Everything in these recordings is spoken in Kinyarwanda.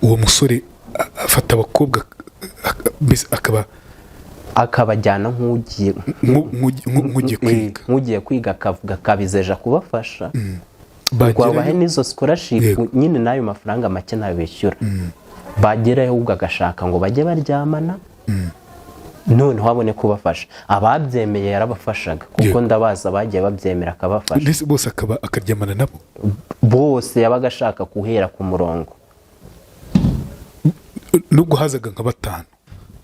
Uwo musore afata abakobwa, mbese akaba akabajyana nk'ugiye nk'ugiye kwiga. Nk'ugiye kwiga, akavuga akabizeja kubafasha ngo Bagerayo- abahe n'izo scholarship. Nyine n'ayo mafaranga make ntayo bishyura. Bagerayo, ahubwo agashaka ngo bajye baryamana, noneho abone kubafasha. Ababyemeye yarabafashaga kuko ndabaza bagiye babyemera, akabafasha. Ndetse bose akaba akaryamana nabo? Bose, yabaga ashaka guhera ku murongo. Nubwo hazaga nka batanu,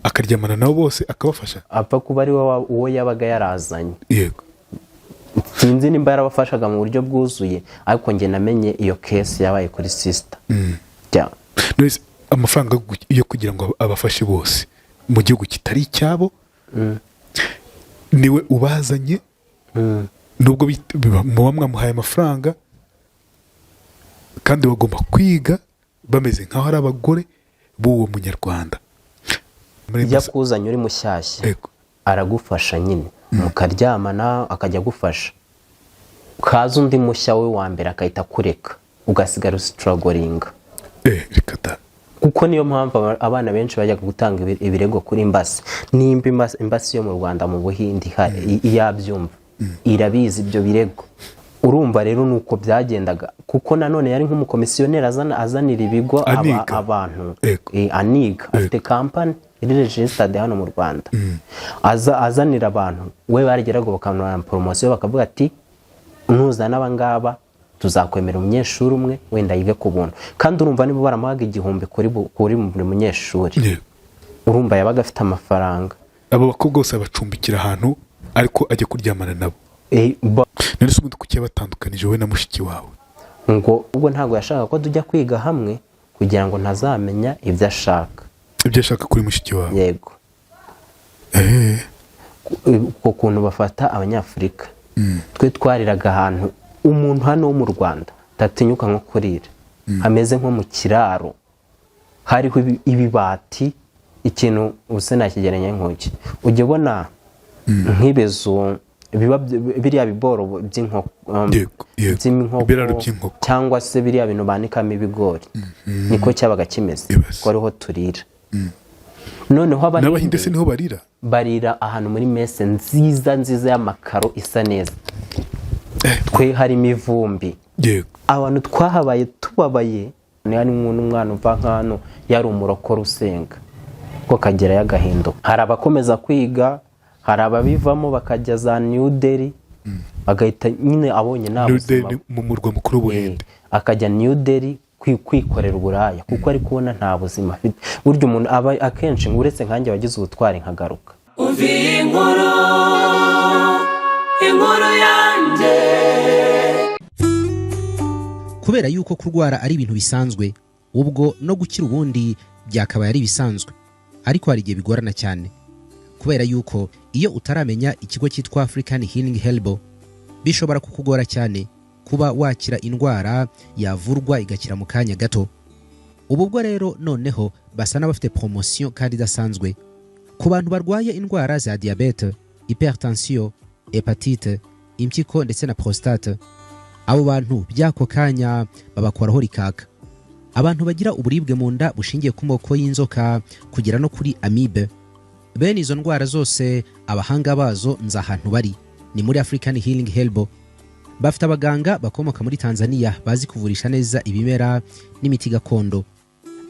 akaryamana nabo bose, akabafasha? Apfa kuba ari we uwo yabaga yarazanye. Sinzi nimba yarabafashaga mu buryo bwuzuye, ariko njye namenye iyo case yabaye kuri sister. None se amafaranga yo kugira ngo abafashe bose mu gihugu kitari icyabo, niwe ubazanye, nubwo muba mwamuhaye amafaranga, kandi bagomba kwiga bameze nk'aho ari abagore b'uwo Munyarwanda? Muri Iyo akuzanye uri mushyashya, aragufasha nyine, mukaryamana, akajya agufasha. Kaza undi mushya we wa mbere, agahita akureka, ugasigara ustrugglinga. Reka da! Kuko niyo mpamvu abana benshi bajyaga gutanga ibirego kuri embassy. Nimba embassy yo mu Rwanda mu Buhindi ihari, yabyumva, irabizi ibyo birego. Urumva rero ni uko byagendaga, kuko nanone yari nk'umukomisiyoneri azanira ibigo Aniga. abantu. Yego. Aniga afite company iri registered hano mu Rwanda. Azanira abantu, we barageraga bakamuha promotion, bakavuga ati: "Nuzana aba ngaba, tuzakwemera umunyeshuri umwe wenda yige ku buntu." Kandi urumva niba baramuhaga 1000 kuri buri munyeshuri, urumva yabaga afite amafaranga. Abo bakobwa bose abacumbikira ahantu, ariko ajya kuryamana nabo? None se ubundi kuki yabatandukanije, wowe na mushiki wawe? Ngo ubwo ntabwo yashakaga ko tujya kwiga hamwe, kugira ngo ntazamenya ibyo ashaka. Ibyo ashaka kuri mushiki wawe? Yego. Ku kuntu bafata Abanyafurika, twe twariraga ahantu umuntu hano wo mu Rwanda atatinyuka nko kurira, hameze nko mu kiraro, hariho ibibati. Ikintu ubuse nakigereranya nk'iki: ujya ubona nk'ibizu biba biriya biboro by'inkoko, Yego. by'inkoko, Ibiraro by'inkoko. cyangwa se biriya bintu banikamo ibigori, niko cyabaga kimeze. Ibaze. Ko ariho turira. Noneho N'Abahinde Abahinde se niho barira? Barira ahantu muri mess nziza nziza y'amakaro isa neza, twe harimo ivumbi. Abantu twahabaye tubabaye. Niba ari n'umwana uva nk'hano yari umurokore usenga, ko kagerayo agahinduka. Hari abakomeza kwiga, hari ababivamo bakajya za New Delhi, bagahita nyine abonye nta New buzima. Delhi mu murwa mukuru w'Ubuhinde. Akajya New Delhi kwikorera uburaya, kuko ari kubona nta buzima afite. Burya umuntu aba akenshi, uretse nkanjye wagize ubutwari nkagaruka. Umva iyi nkuru, inkuru yanjye. Kubera yuko kurwara ari ibintu bisanzwe, ubwo no gukira ubundi byakabaye ari ibisanzwe, ariko hari igihe bigorana cyane, kubera yuko iyo utaramenya ikigo cyitwa African Healing Herbal, bishobora kukugora cyane kuba wakira indwara yavurwa igakira mu kanya gato. Ubu bwo rero noneho basa n'abafite promotion kandi idasanzwe ku bantu barwaye indwara za diyabete, hypertension, hépatite, impyiko ndetse na prostate. Abo bantu by'ako kanya babakoraho rikaka. Abantu bagira uburibwe mu nda bushingiye ku moko y'inzoka kugera no kuri amibe, bene izo ndwara zose abahanga bazo nzi ahantu bari, ni muri African Healing Herbal. Bafite abaganga bakomoka muri Tanzania bazi kuvurisha neza ibimera n'imiti gakondo.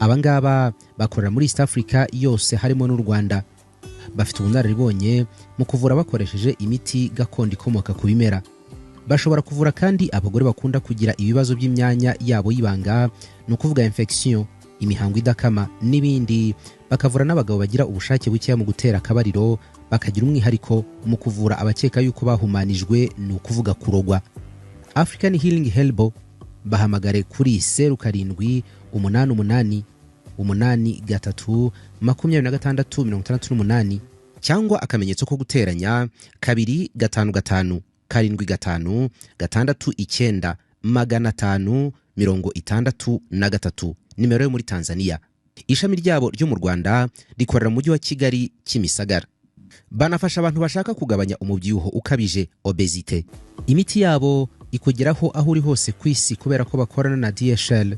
Aba ngaba bakorera muri East Africa yose, harimo n'u Rwanda. Bafite ubunararibonye mu kuvura bakoresheje imiti gakondo ikomoka ku bimera. Bashobora kuvura kandi abagore bakunda kugira ibibazo by'imyanya yabo y'ibanga, ni ukuvuga infection, imihango idakama n'ibindi. Bakavura n'abagabo bagira ubushake bukeya mu gutera akabariro. Bakagira umwihariko mu kuvura abakeka yuko bahumanijwe, ni ukuvuga kurogwa. African Healing Herbal, bahamagare kuri 0788 83 26 68, cyangwa akamenyetso ko guteranya 255 756 9563, nimero yo muri Tanzania. Ishami ryabo ryo mu Rwanda rikorera mu mujyi wa Kigali, Kimisagara. Banafasha abantu bashaka kugabanya umubyibuho ukabije, obésité. Imiti yabo ikugeraho aho uri hose ku isi, kubera ko bakorana na DHL.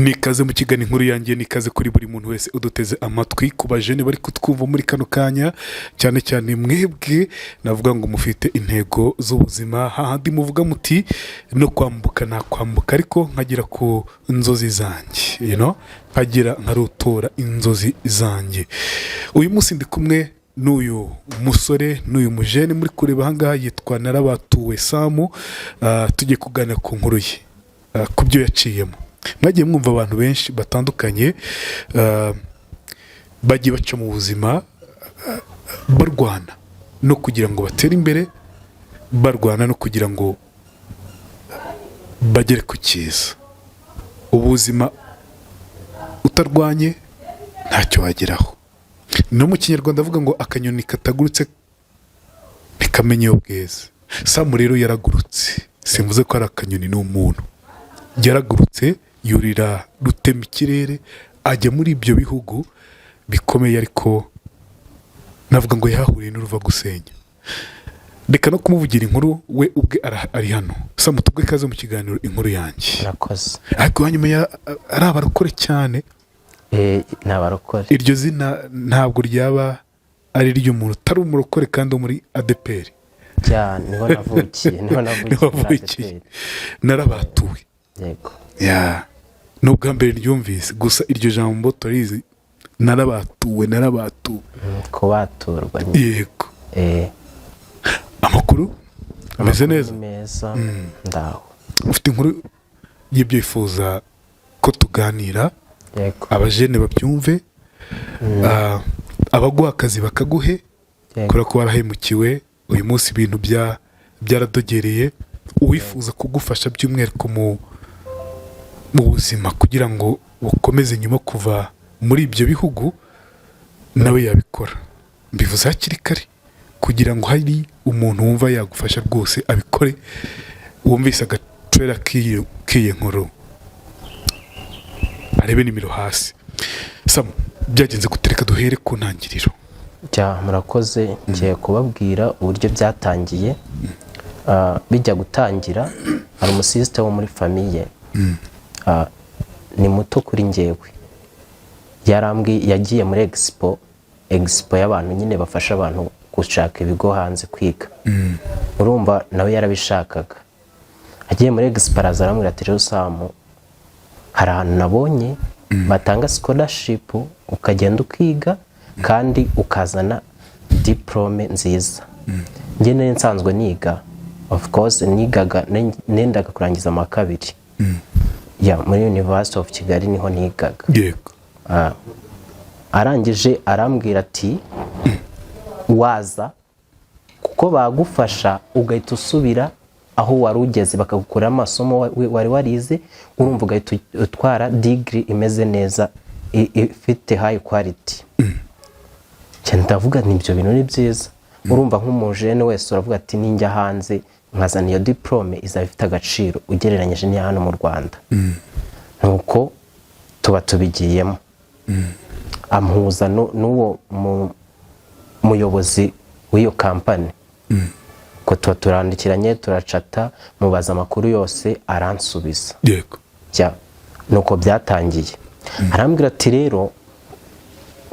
Nikaze mu kiganiro Inkuru Yanjye. Nikaze kuri buri muntu wese uduteze amatwi, ku bajene bari kutwumva muri kano kanya, cyane cyane mwebwe navuga ngo mufite intego z'ubuzima, hahandi muvuga muti: "No kwambuka nakwambuka, ariko nkagera ku nzozi zanjye, nkagira nkarutora inzozi zanjye." Uyu munsi ndi kumwe n'uyu musore, n'uyu mujene muri kureba ahangaha, yitwa Narabatuwe Samu. Tugiye kuganira ku nkuru ye, ku byo yaciyemo. Mwagiye mwumva abantu benshi batandukanye bagiye baca mu buzima, barwana no kugira ngo batere imbere, barwana no kugira ngo bagere ku cyiza. Ubuzima utarwanye ntacyo wageraho. No mu Kinyarwanda avuga ngo akanyoni katagurutse ntikamenya iyo bweze. Samu rero yaragurutse. Simvuze ko ari akanyoni, ni umuntu. Yaragurutse, yurira rutema ikirere, ajya muri ibyo bihugu bikomeye, ariko navuga ngo yahahuriye n'uruva gusenya. Reka no kumuvugira inkuru, we ubwe ari hano. Samu, tubwe ikaze mu kiganiro Inkuru Yanjye. Murakoze. Ariko hanyuma ari abarokore cyane. Ni abarokore. Iryo zina ntabwo ryaba ari iry'umuntu utari umurokore kandi wo muri ADEPR. Cyane, niho navukiye, niho navukiye. Niho Muri wavukiye. ADEPR. Narabatuwe. Yego. Ya, ni ubwa mbere ryumvise gusa iryo jambo, turizi, narabatuwe, narabatuwe. Kubaturwa nyine. Yego. Amakuru ameze neza? Ni meza, ndaho. Ufite inkuru y'ibyo wifuza ko tuganira. Yego. Abajene babyumve, abaguha akazi bakaguhe, kubera ko warahemukiwe. Uyu munsi ibintu byaradogereye. Uwifuza kugufasha by'umwihariko mu buzima kugira ngo bukomeze nyuma kuva muri ibyo bihugu, nawe yabikora. Mbivuze hakiri kare kugira ngo hari umuntu wumva yagufasha rwose abikore. Wumvise agatrailer k'iyi nkuru, arebe nimero hasi. Samu, byagenze gutereka, duhere ku ntangiriro. Jya, murakoze. Ngiye kubabwira uburyo byatangiye. Bijya gutangira, hari umusisita wo muri famille, ni muto kuri njyewe, yarambwiye, yagiye muri expo, expo y'abantu nyine bafasha abantu gushaka ibigo hanze kwiga. Urumva nawe yarabishakaga. Agiye muri expo, araza arambwira ati: "Rero Samu, hari ahantu nabonye batanga scholarship, ukagenda ukiga kandi ukazana diplôme nziza." Njye nari nsanzwe niga, of course nigaga, nendaga kurangiza ama kabiri ya muri University of Kigali, niho nigaga. Arangije arambwira ati: "Waza kuko bagufasha ugahita usubira aho wari ugeze, bakagukuramo amasomo wari warize, urumva ugahita utwara degree imeze neza, ifite high quality." Cyane ndavuga nti ibyo bintu ni byiza. Urumva nk'umujene wese uravuga ati: "Ninjya hanze nkazana iyo diplôme, izaba ifite agaciro ugereranyije n'iya hano mu Rwanda." Nuko tuba tubigiyemo, ampuza n'uwo muyobozi w'iyo kampani, ko tuba turandikiranye, turacata, mubaza amakuru yose, aransubiza. Jya, nuko byatangiye. Arambwira ati: "Rero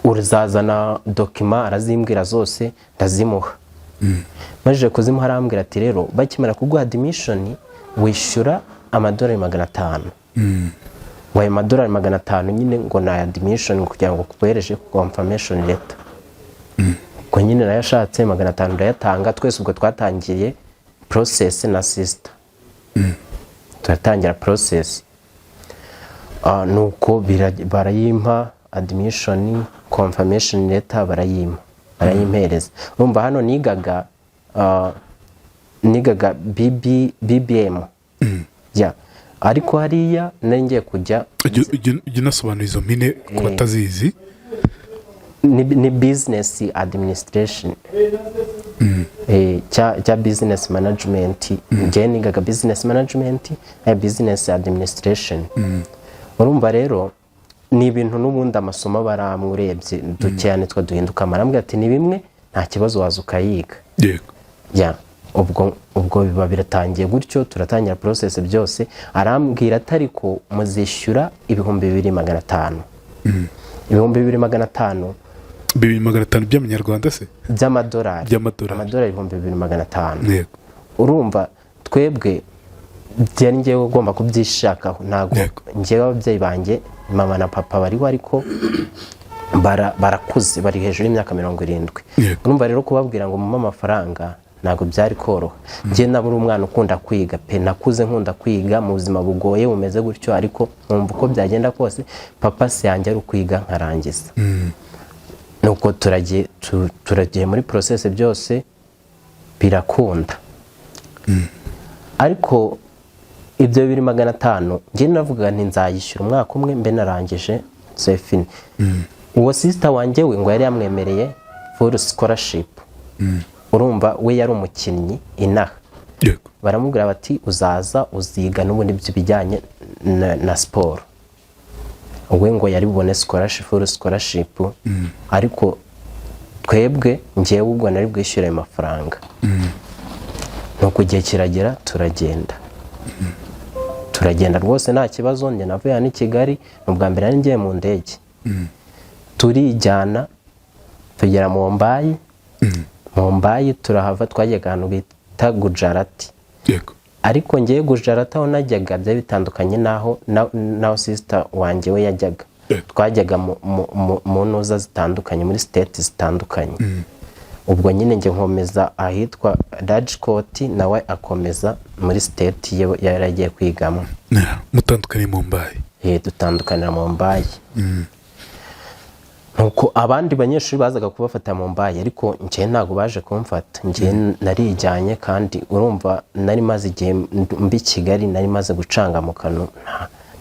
uzazana document." Arazimbwira zose, ndazimuha. Maze kuzimuha, arambwira ati: "Rero bakimara kuguha admission, wishyura amadolari 500." Ngo ayo madolari 500 nyine ngo ni aya admission, kugira ngo kuguhereje confirmation letter. Ubwo nyine nayashatse 500, ndayatanga. Twese ubwo twatangiye process na sister, turatangira process. Nuko barayimpa admission confirmation letter, barayimpa, barayimpereza. Urumva hano nigaga, nigaga BB, BBM ya, ariko hariya nari ngiye kujya. Ujya unasobanura izo mpine ku batazizi. Ni business administration, cya business management. Njyewe nigaga business management na business administration. Urumva rero ni ibintu n'ubundi amasomo aba ari amwe, urebye dukeya nitwo duhinduka. Arambwira ati: "Ni bimwe, nta kibazo, waza ukayiga." Ya, Ubwo biba biratangiye gutyo, turatangira process byose. Arambwira ati: "Ariko muzishyura 2500." 2500. 2500 by'amanyarwanda se? By'amadolari. By'amadolari. Amadolari 2500. Urumva twebwe byari ngewe ugomba kubyishakaho, ntabwo ngewe ababyeyi banjye, mama na papa bariho, ariko barakuze, bari hejuru y'imyaka 70. Urumva rero kubabwira ngo mumpe amafaranga ntabwo byari koroha. Njye naba uri umwana ukunda kwiga pe, nakuze nkunda kwiga mu buzima bugoye bumeze gutyo, ariko nkumva uko byagenda kose papa si yanjye ari ukwiga nkarangiza. Nuko turagiye muri process, byose birakunda. Ariko ibyo 2500 njye navuga nti nzayishyura umwaka umwe mbe narangije, c'est fini. Uwo sister wanjye we ngo yari yamwemereye full scholarship. Urumva we yari umukinnyi inaha. Baramubwira bati: "Uzaza uziga n'ubundi bijyanye na siporo." We ngo yari bubone scholarship, full scholarship, ariko twebwe ngewe ubwo nari bwishyure ayo mafaranga. Nuko igihe kiragera, turagenda, turagenda rwose nta kibazo. Njye navuye hano i Kigali, ni ubwa mbere nari ngiye mu ndege. Turijyana tugera Mumbai. Mumbai turahava, twajyaga ahantu bita Gujarati. Ariko ngewe Gujarati aho najyaga byari bitandukanye n'aho n'aho sister wanjye we yajyaga. Twajyaga mu ntuza zitandukanye, muri state zitandukanye. Ubwo nyine njye nkomeza ahitwa Rajkot, nawe akomeza muri state ye yari agiye kwigamo. Yeah, mutandukaniye Mumbai. Dutandukanira Mumbai. Nuko abandi banyeshuri bazaga kubafata Mumbai, ariko njye ntabwo baje kumfata. Njye narijyanye, kandi urumva nari maze igihe mbi Kigali, nari maze gucangamuka,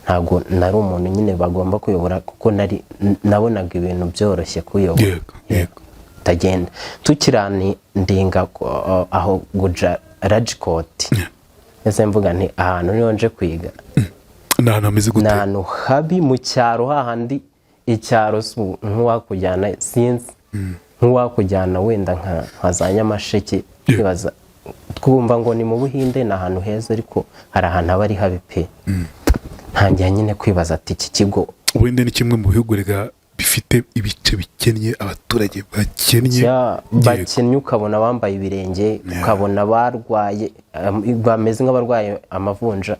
ntabwo nari umuntu nyine bagomba kuyobora, kuko nari nabonaga ibintu byoroshye kuyobora. yego yego Ndagenda, tukirandinga aho Guja Rajkot, ese mvuga nti ahantu niho nje kwiga. Ni ahantu hameze Ni gute? ahantu habi mu cyaro, hahandi icyaro si nk'uwakujyana, sinzi, nk'uwakujyana wenda nka za Nyamasheke. Kwibaza twumva ngo ni mu Buhinde, ni ahantu heza, ariko hari ahantu haba ari habi pe. Ntangira nyine kwibaza ati iki kigo Ubuhinde ni kimwe mu bihugu rega bifite ibice bikennye, abaturage bakennye. Bakennye, ukabona bambaye ibirenge, ukabona barwaye, bameze nk'abarwaye amavunja.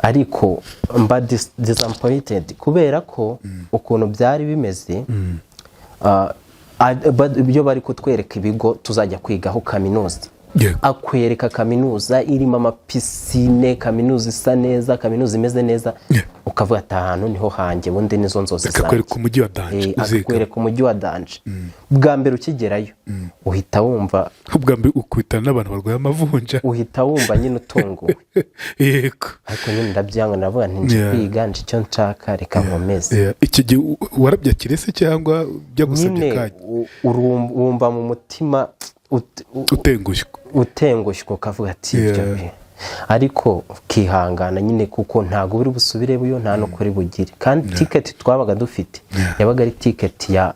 Ariko mba disappointed kubera ko ukuntu byari bimeze, ibyo bari kutwereka ibigo tuzajya kwigaho kaminuza, akwereka kaminuza irimo amapisine, kaminuza isa neza, kaminuza imeze neza, ukavuga ati ahantu niho hanjye, ubundi nizo nzozi zanjye. Akakwereka umujyi wa danger uziga. Akakwereka umujyi wa danger. Bwa mbere ukigerayo uhita wumva Ubwa mbere ukubitana n'abantu barwaye amavunja. Uhita wumva nyine utunguwe. Ariko nyine ndabyanga, ndavuga nti nje kwiga, nje icyo nshaka, reka nkomeze. Yeah. Icyo gihe warabyakiriye se cyangwa byagusabye Nyine akanya? wumva mu mutima Utengushywe. Utengushywe, ukavuga ati ibyo ariko ukihangana nyine, kuko ntabwo uri busubireyo, nta n'ukuri bugire. Kandi tiketi twabaga dufite yabaga ari tiketi ya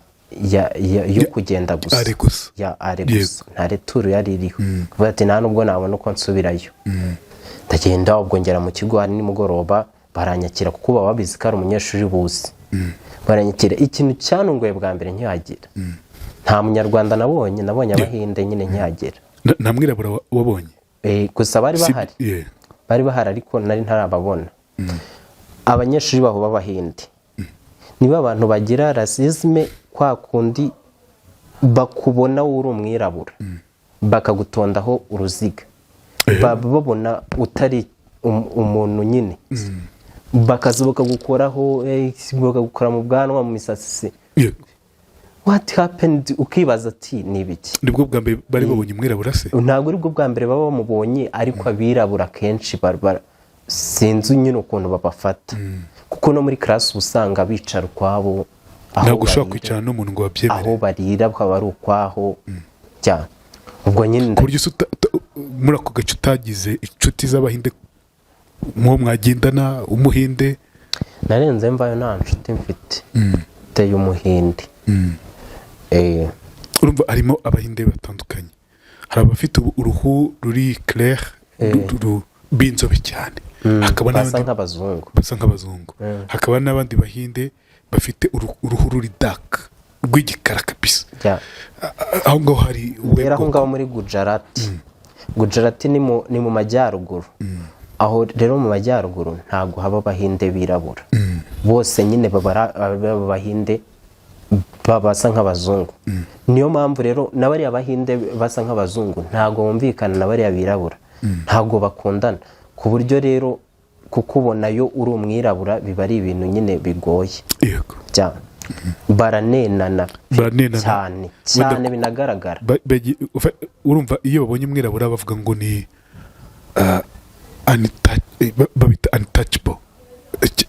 yo kugenda gusa. Aller gusa. Ya aller gusa, nta retour yari iriho. Kuvuga ati nta nubwo nabona uko nsubirayo. Ndagenda, ubwo ngera mu kigo hari nimugoroba, baranyakira kuko baba babizi ko ari umunyeshuri buzi, baranyakira. Ikintu cyanunguye bwa mbere nkihagera, nta munyarwanda nabonye, nabonye abahinde nyine nkihagera. Nta mwirabura wabonye? Gusa bari bahari. Bari bahari, ariko nari ntarababona. Abanyeshuri baho b'abahinde niba abantu bagira racisme, kwa kundi bakubona wowe uri umwirabura bakagutondaho uruziga, baba babona utari umuntu nyine, bakaza bakagukoraho, bakagukora mu bwanwa, mu misatsi. What happened? Ukibaza ati ni ibiki? Nibwo bwa mbere bari babonye umwirabura se? Ntabwo aribwo bwa mbere baba bamubonye, ariko abirabura kenshi sinzi nyine ukuntu babafata, kuko no muri class uba usanga bicara ukwabo, aho Ntabwo ushobora barira, kwicarana n'umuntu ngo babyemere. Aho barira bakaba ari ukwaho. Ubwo nyine Ku buryo se muri ako gace utagize inshuti z'abahinde nk'uwo mwagendana umuhinde? Narenze mvayo nta nshuti mfite uteye umuhinde. Urumva harimo abahinde batandukanye. Hari abafite uruhu ruri clair, b'inzobe cyane, hakaba basa n'abandi nk'abazungu. Basa nk'abazungu. Hakaba n'abandi Bahinde bafite uruhu ruri dark, rw'igikara kabisa. Aho ngaho hari ubuhe Rero aho bwoko? ngaho muri Gujarati, Gujarati ni mu majyaruguru. Aho rero mu majyaruguru ntabwo haba Abahinde birabura bose, nyine baba ari Abahinde basa nk'abazungu. Niyo mpamvu rero na bariya Bahinde basa nk'abazungu ntabwo bumvikana na bariya birabura, ntabwo bakundana, ku buryo rero kukubonayo uri umwirabura biba ari ibintu nyine bigoye. Baranenana. Baranenana. Cyane cyane, binagaragara. Urumva iyo babonye umwirabura bavuga ngo ni babita untouchable,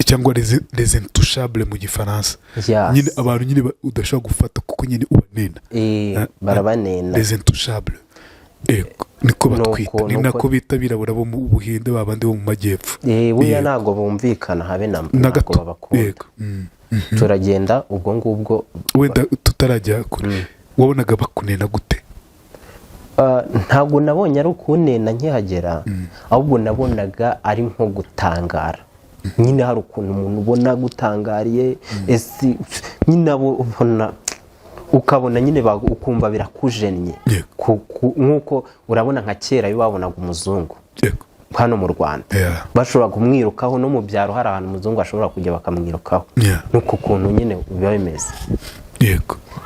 cyangwa les intouchables mu Gifaransa. Nyine abantu nyine udashobora gufata kuko nyine ubanena. Barabanena. Les intouchables. Ego, niko batwita, ni nako bita abirabura bo mu Buhinde, babandi bo mu majyepfo. Buriya ntabwo bumvikana habe na Na ntabwo gato. babakunda. Turagenda ubwo ngubwo. Wenda tutarajya kure, wabonaga bakunena gute? Ntabwo nabonye ari ukunena nkihagera, ahubwo nabonaga ari nko gutangara nyine. Hari ukuntu umuntu ubona gutangariye, ese nyine abo ubona ukabona nyine ukumva birakujennye. Nk'uko urabona nka kera iyo babonaga umuzungu hano mu Rwanda, bashobora kumwirukaho. No mu byaro hari ahantu umuzungu ashobora kujya bakamwirukaho. Nuko ukuntu nyine biba bimeze.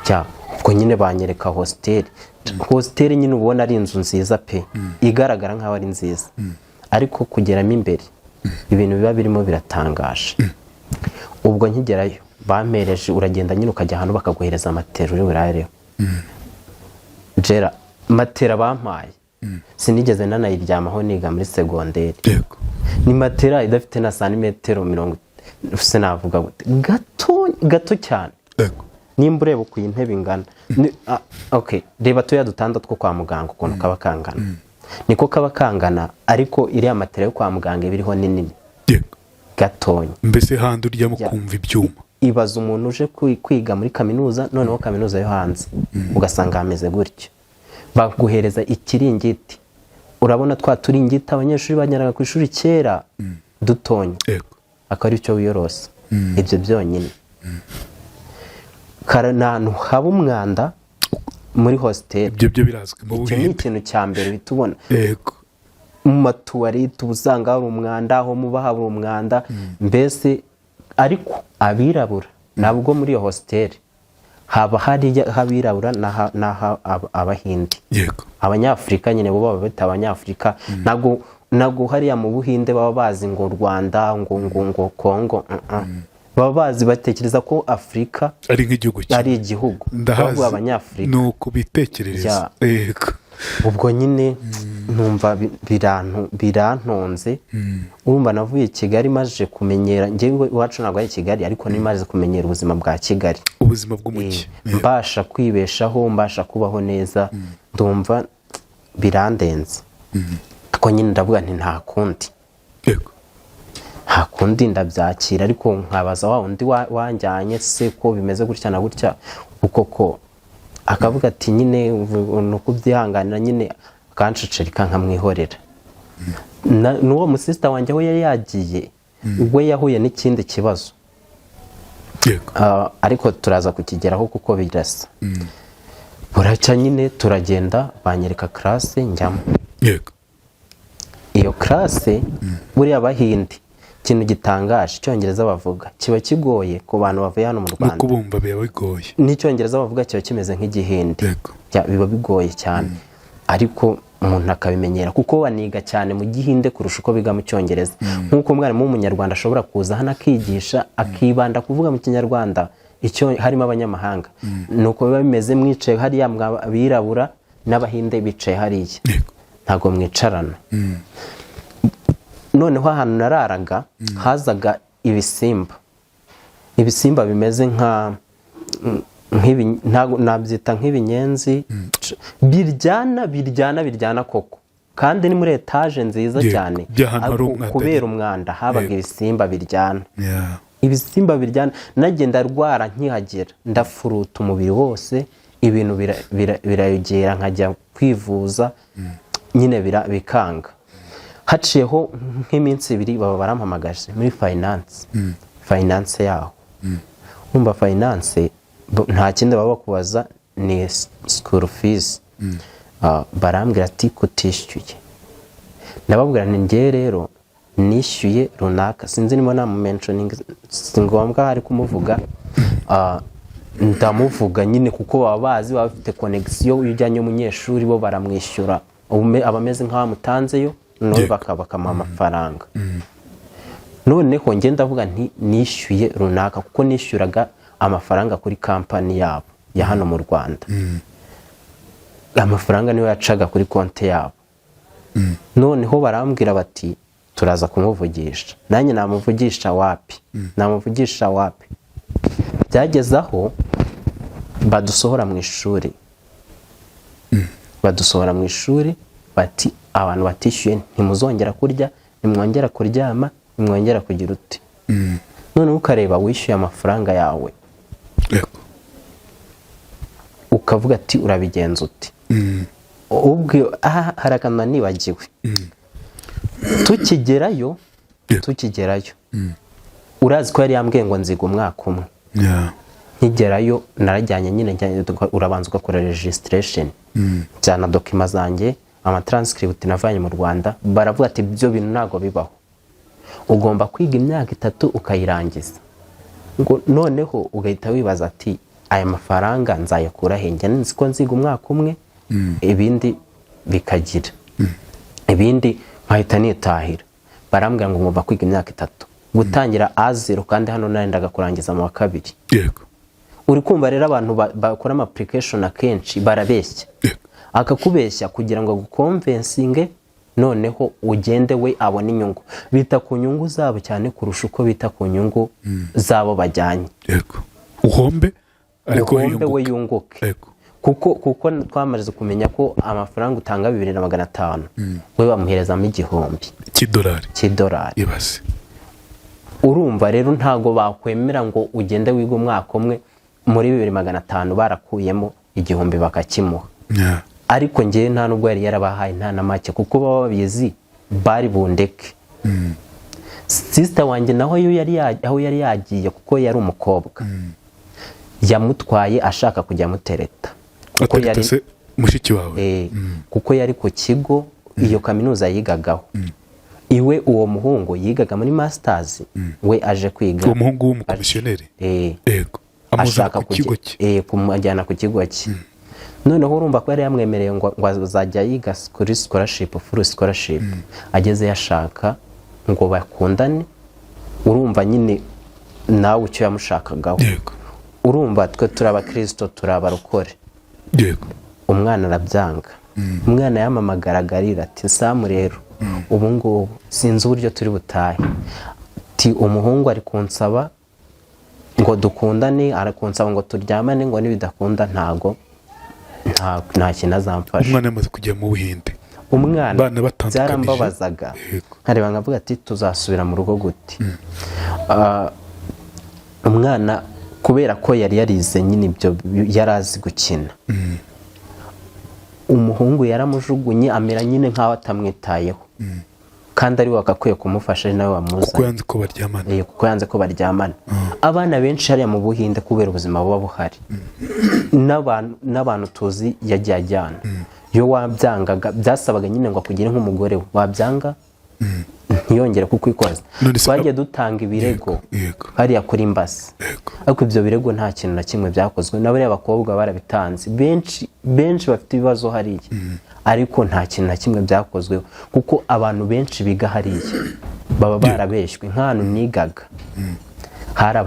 Cya ubwo nyine banyereka hostel. Hostel nyine ubona ari inzu nziza pe, igaragara nk'aho ari nziza, ariko kugeramo imbere ibintu biba birimo biratangaje. Ubwo nkigerayo bampereje, uragenda nyine ukajya ahantu bakaguhereza matera uri burareho. Jera matera bampaye sinigeze nanayiryamaho niga muri segonderi. Ni matera idafite na santimetero 30, sinavuga gute, gato gato cyane. Nimba ureba uko iyi ntebe ingana, okay, reba tuya dutanda two kwa muganga ukuntu kaba kangana, niko kaba kangana, ariko iriya matera yo kwa muganga iba iriho ni nini. Gatonya. Mbese handi uryamo kumva ibyuma. Ibaza umuntu uje kwiga muri kaminuza, noneho kaminuza yo hanze, ugasanga hameze gutyo. Baguhereza ikiringiti, urabona twa turingiti abanyeshuri bajyanaga ku ishuri kera dutonya, akaba ari cyo wiyorosa, ibyo byonyine. Ni ahantu haba umwanda muri hostel. Ibyo byo birazwi mu Icyo ni Buhinde. ikintu cya mbere uhita ubona. Mu matuwarete uba usanga hari umwanda, aho muba hari umwanda mbese. Ariko abirabura nabwo muri iyo hostel haba hari abirabura n'aha Abahinde. Abanyafurika nyine bo baba bita Abanyafurika. Ntabwo hariya mu Buhinde baba bazi ngo Rwanda, ngo Kongo, Baba bazi, batekereza ko Afurika ari nk'igihugu kimwe. Ari igihugu. Ndahazi. Bavuga Abanyafurika. Ni uko bitekerereza. Ubwo nyine numva birantonze. Urumva navuye i Kigali maze kumenyera, njyewe iwacu ntabwo ari i Kigali, ariko ni maze kumenyera ubuzima bwa Kigali. Ubuzima bw'umujyi. Mbasha kwibeshaho, mbasha kubaho neza, ndumva birandenze. Ariko nyine ndavuga nti nta kundi, nta kundi, ndabyakira. Ariko nkabaza wa wundi wanjyanye se ko bimeze gutya na gutya, uko ko akavuga ati nyine ni ukubyihanganira nyine, akanshishirika nkamwihorera. N'uwo musisita wanjye aho yari yagiye, we yahuye n'ikindi kibazo. Ariko turaza kukigeraho kuko birasa. Buracya nyine turagenda, banyereka classe njyamo. Iyo classe, buriya Abahinde ikintu gitangaje, Icyongereza bavuga kiba kigoye ku bantu bavuye hano mu No Rwanda. kubumva biba bigoye. N'Icyongereza bavuga kiba kimeze nk'Igihinde. Biba bigoye cyane, ariko umuntu akabimenyera kuko baniga cyane mu Gihinde kurusha uko biga mu Cyongereza. Nk'uko umwarimu w'Umunyarwanda ashobora kuza hano akigisha akibanda kuvuga mu Kinyarwanda icyo harimo abanyamahanga, ni uko biba bimeze. Mwicaye hariya abirabura n'Abahinde bicaye hariya, ntabwo mwicarana. Noneho ahantu nararaga hazaga ibisimba, ibisimba bimeze nka ntabwo nabyita nk'ibinyenzi, biryana biryana biryana koko, kandi ni muri etaje nziza cyane. By'ahantu hari Ariko umwanda kubera nyine. umwanda habaga ibisimba biryana, ibisimba biryana. Nagenda rwara nkihagera ndafuruta umubiri wose. Ibintu birayogera, nkajya kwivuza nyine bikanga. Haciyeho nk'iminsi 2, baba barampamagaje muri finance yaho. Wumva finance nta kindi baba bakubaza, ni school fees. Barambwira ati: "Kutishyuye?" Ndababwira nti: "Ngewe rero nishyuye runaka." Sinzi niba namumentioninga, si ngombwa hari kumuvuga. Ndamuvuga nyine kuko baba bazi, baba bafite connection. Iyo ujyanye umunyeshuri, bo baramwishyura. Aba ameze nk'aho amutanzeyo, noneho bakamuha amafaranga. Noneho njye ndavuga nti: "Nishyuye runaka," kuko nishyuraga amafaranga kuri kampani yabo ya hano mu Rwanda, amafaranga niyo yacaga kuri konti yabo. Noneho barambwira bati: "Turaza kumuvugisha." Nanjye namuvugisha wapi, namuvugisha wapi. Byageze aho badusohora mu ishuri, badusohora mu ishuri, bati: "Abantu batishyuye ntimuzongera kurya, ntimwongera kuryama, ntimwongera kugira uti." Noneho ukareba wishyuye amafaranga yawe, ukavuga ati: "Urabigenza uti?" Ubwo aha hari akantu nibagiwe. Tukigerayo, tukigerayo, urazi ko yari yambwiye ngo nziga umwaka umwe. Nkigerayo narajyanye nyine, urabanza ugakora registration, njyana document zanjye, amatranscript navanye mu Rwanda. Baravuga ati: "Ibyo bintu ntabwo bibaho, ugomba kwiga imyaka 3 ukayirangiza." Ngo noneho ugahita wibaza ati: "Aya mafaranga nzayakura he? Njye nzi ko nziga umwaka umwe, ibindi bikagira ibindi, nkahita nitahira." Barambwira ngo ngomba kwiga imyaka 3, gutangira à zéro, kandi hano narendaga kurangiza mu wa kabiri. Uri kumva rero, abantu bakora ama application akenshi barabeshya. Akakubeshya kugira ngo aguconvincinge, noneho ugende we abone inyungu. Bita ku nyungu zabo cyane kurusha uko bita ku nyungu zabo bajyanye. Yego, uhombe ariko uhombe, we yunguke. Yunguke. Kuko twamaze kumenya ko amafaranga utanga 2500, we bamuherezamo 1000 cy'idolari. Cy'idolari. Ibaze. Urumva rero, ntabwo bakwemera ngo ugende wiga umwaka umwe muri 2500, barakuyemo 1000 bakakimuha. Ariko ngewe nta nubwo yari yarabahaye, nta na make, kuko baba babizi bari bundeke. Sister wanjye naho yo yari aho yari yagiye, kuko yari umukobwa, yamutwaye ashaka kujya amutereta, kuko Atereta yari se mushiki wawe? Eh, kuko yari ku kigo iyo kaminuza yigagaho. Iwe uwo muhungu yigaga muri masters, we aje kwiga. Uwo muhungu w'umukomisiyoneri? Eh. Yego, amuzana Ashaka ku kigo cye. Kumujyana ku kigo cye. Noneho urumva ko yari yamwemereye ngo azajya yiga kuri scholarship, full scholarship. Ageze yashaka ngo bakundane. Urumva nyine nawe icyo yamushakagaho. Urumva twe turi abakirisito, turi abarokore. Umwana arabyanga. Umwana yamamagaraga arira ati: "Samu rero, ubu ngubu sinzi uburyo turi butahe," ati: "Umuhungu ari kunsaba ngo dukundane, ari kunsaba ngo turyamane, ngo nibidakunda ntago nta kintu azamfasha." Umwana yamaze kujya mu Buhinde. Umwana Bana batandukanije. Byarambabazaga. Nkareba nkavuga ati: "Tuzasubira mu rugo gute?" Umwana kubera ko yari yarize nyine ibyo, yari azi gukina. Umuhungu yaramujugunye, amera nyine nk'aho atamwitayeho, kandi ari we wagakwiye kumufasha, ari nawe Kuko wamuzanye. yanze ko baryamana. Kuko yanze ko baryamana. Abana benshi hariya mu Buhinde, kubera ubuzima buba buhari, n'abantu tuzi yagiye ajyana, iyo wabyangaga byasabaga nyine ngo akugire nk'umugore we, wabyanga ntiyongere kukwikoza. None se- Twagiye dutanga ibirego hariya kuri embassy, ariko ibyo birego nta kintu na kimwe byakozwe. Na bariya bakobwa barabitanze, benshi benshi bafite ibibazo hariya, ariko nta kintu na kimwe byakozweho, kuko abantu benshi biga hariya baba barabeshywe. Nk'ahantu nigaga hari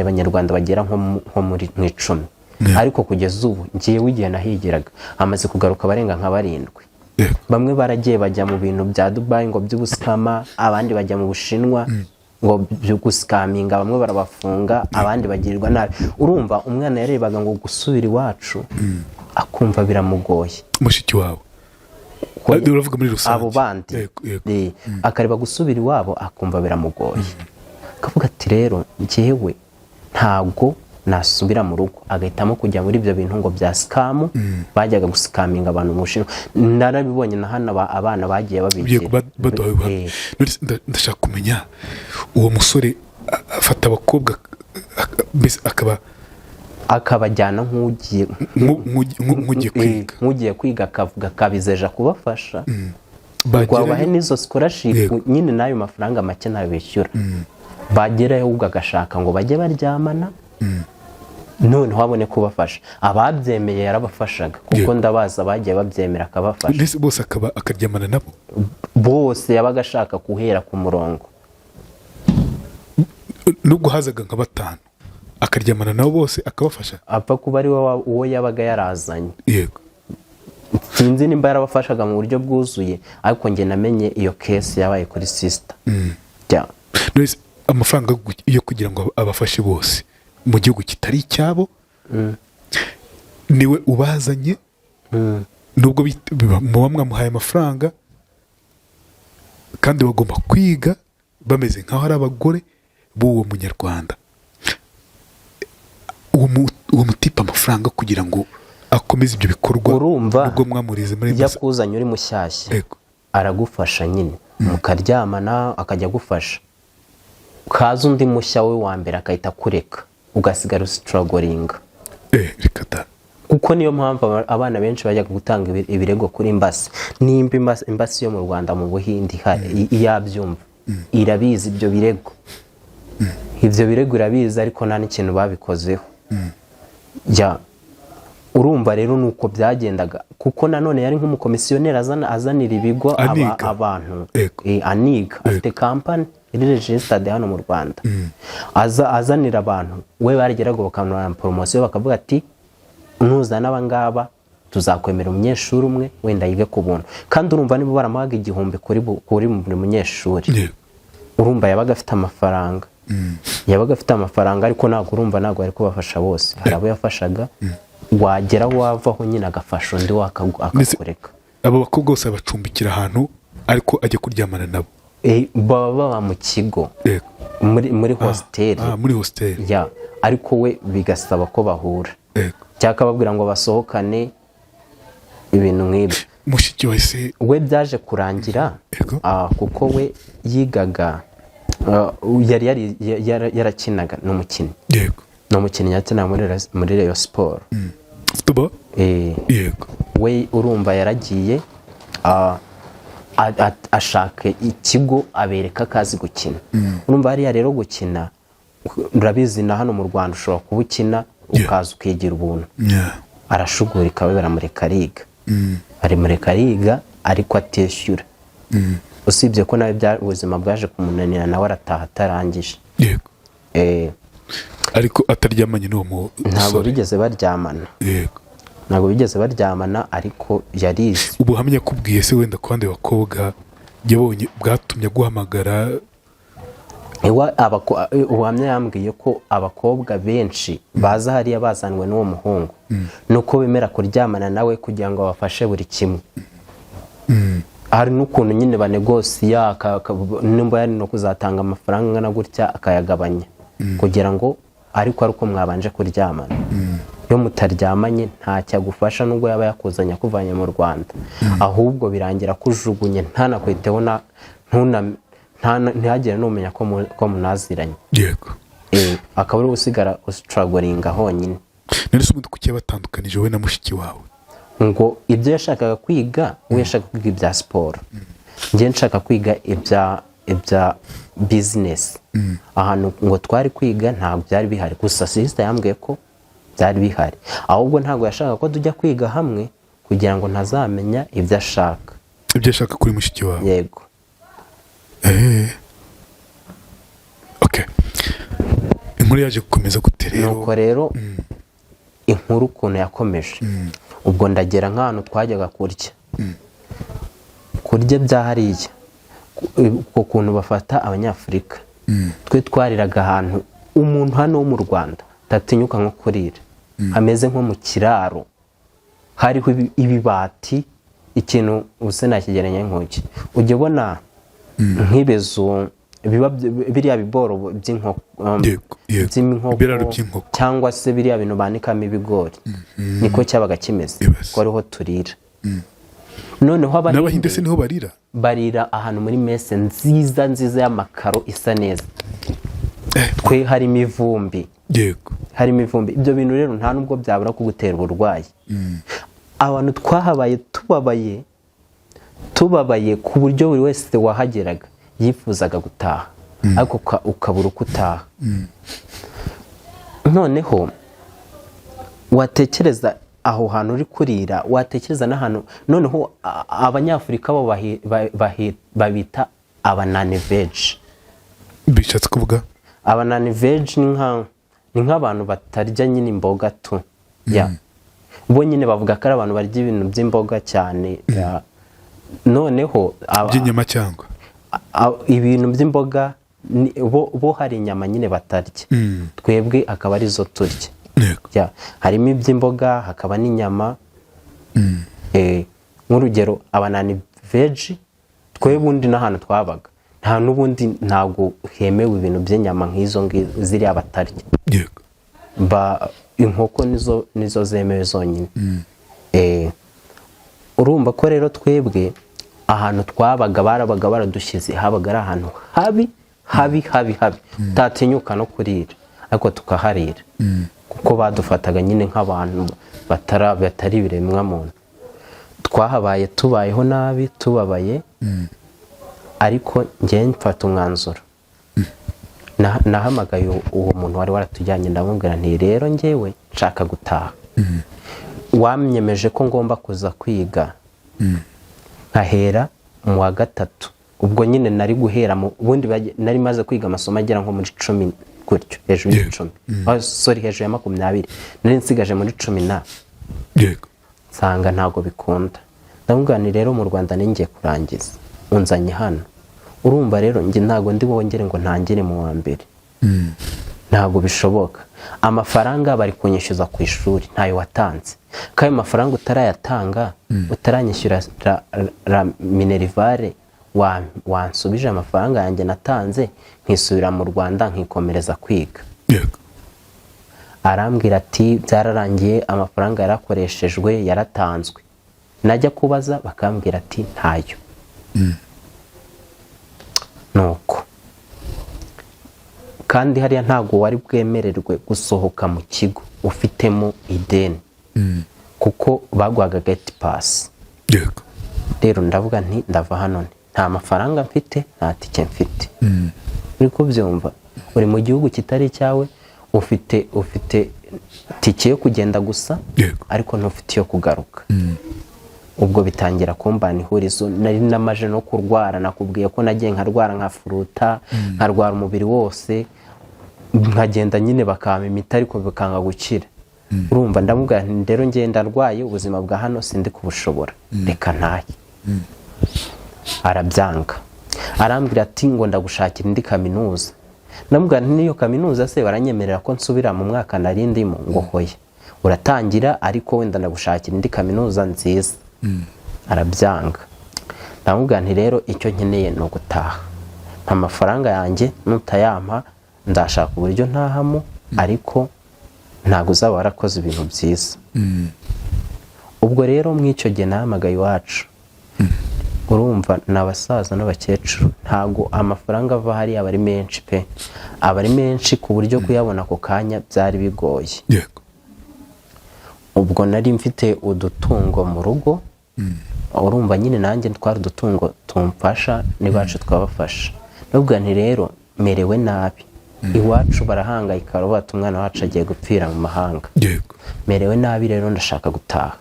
abanyarwanda bagera nko muri mu 10, ariko kugeza ubu ngewe igihe nahigiraga hamaze kugaruka abarenga nka barindwi. Bamwe baragiye bajya mu bintu bya Dubayi ngo by'ubuscammer, abandi bajya mu Bushinwa ngo byo guscaminga, bamwe barabafunga, abandi bagirirwa nabi. Urumva umwana yarebaga ngo gusubira iwacu akumva biramugoye. Mushiki wawe? Uravuga muri rusange. Abo bandi. yego yego Akareba gusubira iwabo akumva biramugoye, akavuga ati: "Rero njyewe ntabwo Nasubira mu rugo agahitamo kujya muri ibyo bintu ngo bya scam. Bajyaga gusikaminga abantu mu Bushinwa. Narabibonye na hano, abana bagiye babigira. Baduhaye ubuhamya. None se ndashaka kumenya uwo musore afata abakobwa, mbese akaba akabajyana nk'ugiye nk'ugiye kwiga. Nk'ugiye kwiga, akavuga akabizeja kubafasha ngo Bagerayo- abahe n'izo scholarship. Nyine n'ayo mafaranga make ntayo bishyura. Bagerayo ahubwo agashaka ngo bajye baryamana, noneho abone kubafasha. Ababyemeye yarabafashaga kuko ndabaza abagiye babyemera akabafasha. Mbese bose akaba akaryamana nabo? Bose, yabaga ashaka guhera ku murongo. Nubwo hazaga nka batanu, akaryamana nabo bose, akabafasha? Apfa kuba ari we uwo yabaga yarazanye. Sinzi nimba yarabafashaga mu buryo bwuzuye, ariko njye namenye iyo case yabaye kuri sister. None se amafaranga yo kugira ngo abafashe bose mu gihugu kitari icyabo, niwe ubazanye, nubwo muba mwamuhaye amafaranga, kandi bagomba kwiga bameze nk'aho ari abagore b'uwo Munyarwanda, uwo mutipe amafaranga kugira ngo akomeze ibyo bikorwa, Urumva, nubwo mwamurize muri iyo akuzanye uri mushyashya, aragufasha nyine, mukaryamana, akajya agufasha. Kaza undi mushya we wa mbere, agahita akureka, ugasigara usitaragoringa. Reka da! Kuko niyo mpamvu abana benshi bajyaga gutanga ibirego kuri embassy. Nimba embassy yo mu Rwanda mu Buhinde ihari, yabyumva, irabizi ibyo birego. Ibyo birego irabizi, ariko nta n'ikintu babikozeho. Ya, urumva rero ni uko byagendaga, kuko nanone yari nk'umukomisiyoneri azanira ibigo Aniga. abantu. Aniga, afite company iri registered hano mu Rwanda. Aza azanira abantu, we barageraga bakamuha promotion, bakavuga ati: "Nuzana aba ngaba tuzakwemera umunyeshuri umwe wenda yige ku buntu." Kandi urumva niba baramuhaga 1000 kuri buri munyeshuri, urumva yabaga afite amafaranga, yabaga afite amafaranga. Ariko ntabwo, urumva, ntabwo ari kubafasha bose. Hari abo yafashaga, wagera wavaho nyine agafasha undi, akakureka. Abo bakobwa bose abacumbikira ahantu, ariko ajya kuryamana nabo? Baba mu kigo, muri hostel. Ah, muri hostel. Ya, ariko we bigasaba ko bahura cyangwa akababwira ngo basohokane, ibintu nk'ibyo. Mushiki we se? We byaje kurangira, kuko we yigaga, yari yarakinaga, ni umukinnyi. Ni umukinnyi yakinaga muri Rayon Sport. Football. We urumva yaragiye, ashaka ikigo, abereka ko azi gukina. Urumva hariya rero gukina, urabizi na hano mu Rwanda ushobora kuba ukina, ukaza ukigira ubuntu. Arashugurika, we baramureka ariga, baramureka ariga ariko atishyura. Usibye ko nawe ubuzima bwaje kumunanira, nawe arataha atarangije. Ariko ataryamanye n'uwo Ntabwo musore? bigeze baryamana. Ntabwo bigeze baryamana, ariko yarize. Ubuhamya yakubwiye se wenda ku bandi bakobwa yabonye bwatumye aguhamagara? Ubuhamya yambwiye ko abakobwa benshi baza hariya bazanwe n'uwo muhungu, nuko bemera kuryamana nawe kugira ngo abafashe buri kimwe. Hari n'ukuntu nyine banegosiya, nimba yari no kuzatanga amafaranga angana gutya, akayagabanya kugira ngo, ariko ari uko mwabanje kuryamana. Iyo mutaryamanye ntacyo agufasha, nubwo yaba yakuzanye akuvanye mu Rwanda. Ahubwo birangira akujugunye, ntanakwiteho, ntihagire n'umenya ko munaziranye. Akaba ari usigara usitaragoringa honyine. None se ubundi kuki yabatandukanije wowe na mushiki wawe? Ngo ibyo yashakaga kwiga, we yashaka kwiga ibya siporo, njye nshaka kwiga ibya business. Ahantu ngo twari kwiga ntabwo byari bihari. Gusa sister yambwiye ko byari bihari, ahubwo ntabwo yashakaga ko tujya kwiga hamwe kugira ngo ntazamenya ibyo ashaka. Ibyo ashaka kuri mushiki wawe? Yego. Okay, inkuru yaje gukomeza gute rero? Nuko rero inkuru ukuntu yakomeje, ubwo ndagera nk'ahantu twajyaga kurya, kurya bya hariya, ku kuntu bafata Abanyafurika. Twe twariraga ahantu umuntu hano wo mu Rwanda atatinyuka nko kurira, hameze nko mu kiraro, hariho ibibati. Ikintu ubuse nakigereranya nk'uki? Ujya ubona nk'ibizu Biba biriya biboro by'inkoko, Yego, yego. by'inkoko Ibiraro by'inkoko. cyangwa se biriya bintu banikamo ibigori, niko cyabaga kimeze, Ibaze. ko ariho turira. Noneho N'Abahinde Abahinde se niho barira? Barira ahantu muri mess nziza nziza y'amakaro isa neza, twe harimo ivumbi. Harimo ivumbi. Ibyo bintu rero nta nubwo byabura kugutera uburwayi. Abantu twahabaye tubabaye, tubabaye ku buryo buri wese wahageraga yifuzaga gutaha, ariko ukabura uko utaha. Noneho watekereza aho hantu uri kurira, watekereza n'ahantu noneho Abanyafurika bo babita aba non-veg. Bishatse kuvuga? Aba non-veg ni nk'abantu batarya nyine imboga tu ya bo nyine bavuga ko ari abantu barya ibintu by'imboga cyane ya. Noneho By'inyama cyangwa? Ibintu by'imboga bo hari inyama nyine batarya, twebwe akaba arizo turya. Ya, harimo iby'imboga, hakaba n'inyama. Nk'urugero aba non-veg, twebwe ubundi n'ahantu twabaga nta n'ubundi ntabwo hemewe ibintu by'inyama nk'izo ngizo ziriya batarya. Ba inkoko nizo zemewe zonyine. Urumva ko rero twebwe ahantu twabaga barabaga baradushyize habaga ari ahantu habi habi habi habi, utatinyuka no kurira, ariko tukaharira kuko badufataga nyine nk'abantu batari ibiremwamuntu. Twahabaye tubayeho nabi, tubabaye, ariko njyewe mfata umwanzuro. Nahamagaye uwo muntu wari waratujyanye, ndamubwira nti: "Rero njyewe nshaka gutaha. Wamyemeje ko ngomba kuza kwiga nkahera mu wa gatatu." Ubwo nyine nari guhera mu ubundi nari maze kwiga amasomo agera nko muri 10 gutyo, hejuru y'icumi. Oh, sorry, hejuru ya 20, nari nsigaje muri 10 na nsanga ntabwo bikunda. Ndamubwira nti: "Rero mu Rwanda ningiye kurangiza, unzanye hano. Urumva rero njye ntabwo ndi bwongere ngo ntangire mu wa mbere, ntabwo bishoboka. Amafaranga bari kunyishyuza ku ishuri ntayo watanze, kandi ayo mafaranga utarayatanga, utaranyishyura minerval, wansubije amafaranga yanjye natanze nkisubira mu Rwanda nkikomereza kwiga." Arambwira ati: "Byararangiye, amafaranga yarakoreshejwe, yaratanzwe." Najya kubaza bakambwira ati: "Ntayo." Nuko kandi hariya ntabwo wari bwemererwe gusohoka mu kigo ufitemo ideni, kuko baguhaga gate pass. Rero ndavuga nti: "Ndava hano nte? Nta mafaranga mfite, nta tike mfite." Uri kubyumva, uri mu gihugu kitari icyawe, ufite tike yo kugenda gusa, ariko ntufite iyo kugaruka. Ubwo bitangira kumbana ihurizo. Nari namaje no kurwara, nakubwiye ko nagiye nkarwara, nkafuruta, nkarwara umubiri wose, nkagenda nyine bakampa imiti ariko bikanga gukira. Urumva ndamubwira nti: "Rero ngenda ndwaye, ubuzima bwa hano sindi kubushobora, reka ntahe." Arabyanga, arambwira ati ngo: "Ndagushakira indi kaminuza." Ndamubwira nti: "N'iyo kaminuza se baranyemerera ko nsubira mu mwaka nari ndimo?" Ngo: "Hoya, uratangira, ariko wenda ndagushakira indi kaminuza nziza." Arabyanga. Ndamubwira nti: "Rero icyo nkeneye ni ugutaha, mpa amafaranga yanjye, nutayampa ndashaka uburyo ntahamo, ariko ntabwo uzaba warakoze ibintu byiza." Ubwo rero muri icyo gihe nahamagaye iwacu. Urumva ni abasaza n'abakecuru, ntabwo amafaranga ava hariya aba ari menshi pe, aba ari menshi ku buryo kuyabona ako kanya byari bigoye. Ubwo nari mfite udutungo mu rugo, urumva nyine nanjye twari udutungo tumfasha n'iwacu twabafasha. Nubwo nti: "Rero merewe nabi, iwacu barahangayika, baravuga bati umwana wacu agiye gupfira mu mahanga. Merewe nabi rero, ndashaka gutaha."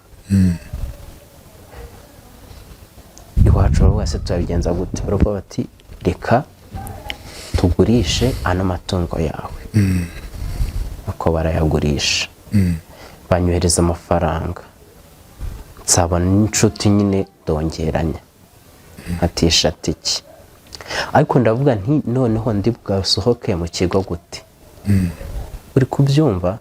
Iwacu baravuga: "Se turabigenza gute?" Baravuga bati: "Reka tugurishe ano matungo yawe." Nuko barayagurisha, banyohereza amafaranga, nsaba n'inshuti nyine ndongeranya nkatisha tike. Ariko ndavuga nti: "Noneho ndi bwasohoke mu kigo gute?" Uri kubyumva,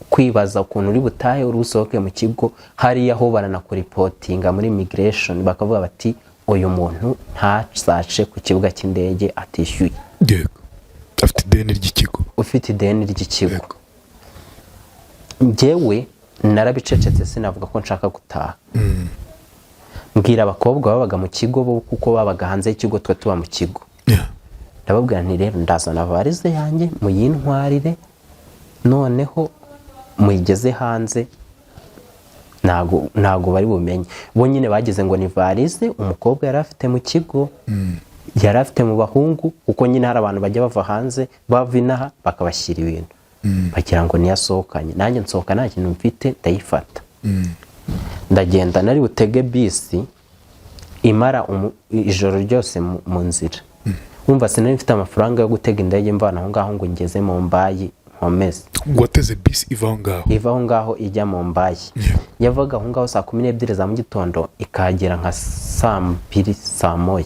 kwibaza ukuntu uri butahe, uri busohoke mu kigo hariya ho baranakuripotinga muri immigration, bakavuga bati: "Uyu muntu ntazace ku kibuga cy'indege atishyuye." Yego, afite ideni ry'ikigo. Ufite ideni ry'ikigo. Njyewe narabicecetse, sinavuga ko nshaka gutaha. Mbwira abakobwa babaga mu kigo bo, kuko babaga hanze y'ikigo, twe tuba mu kigo. Ndababwira nti: "Rero ndazana varize yanjye, muyintwarire, noneho muyigeze hanze, ntago bari bumenye." Bo nyine bagize ngo ni varize umukobwa yari afite mu kigo, yari afite mu bahungu, kuko nyine hari abantu bajya bava hanze, bava inaha bakabashyira ibintu, bagira ngo niyo asohokanye. Nanjye nsohoka nta kintu mfite, ndayifata ndagenda. Nari butege bisi imara ijoro ryose mu nzira. Wumva, sinari mfite amafaranga yo gutega indege mvana aho ngaho ngo ngeze Mumbai nkomeze. Wateze bisi iva aho ngaho? Iva aho ngaho ijya Mumbai. Yavaga aho ngaho saa 12 za mu gitondo, ikahagera nka saa 2, saa 1.